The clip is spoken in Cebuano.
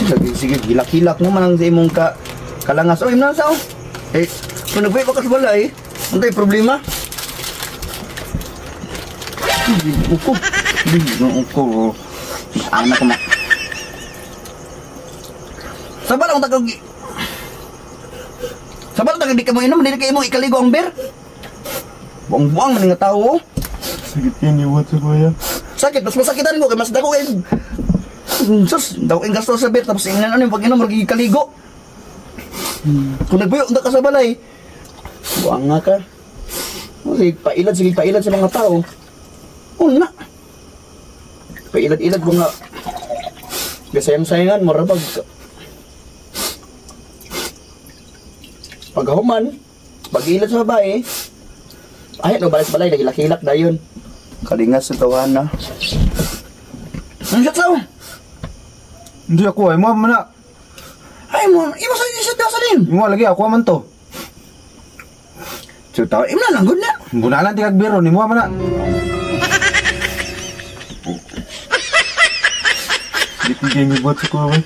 Sige, sige, hilak-hilak mo man ang sa imong kalangas. Oh, imna sa oh. Eh, kung nagbuhi pa ka sa balay, ano tayo problema? Uko. Uko. Anak ko ma. Sa balay ang tagag. Sa balay tagag di ka mo inom, dili kay mo ikaligo ang beer. Buang-buang man nga tao. Sakit yan iwat sa kuya. Sakit, mas masakitan ko kay mas dako kay sus, dako kay gasto sa beer tapos ingnan ano yung pag inom margi kaligo. Kung nagbuyo unta ka sa balay, buang nga ka. Oh, sige pailad sa mga tao. Una. Pailad-ilad ko nga. Gasayang-sayangan mo rabag. Pagkahuman, pag-ilad sa babae, ay, no, balay sa balay, nagilak-hilak na yun. Kalingas sa tawahan na. Ano siya tao? Hindi ako ay mo man na. Ay mo, imo sa isa tao sa din. Imo lagi ako man to. So tao, imo na lang gud na. Bunalan ti kag biro nimo man na. Di ko gaming bot sa kuya.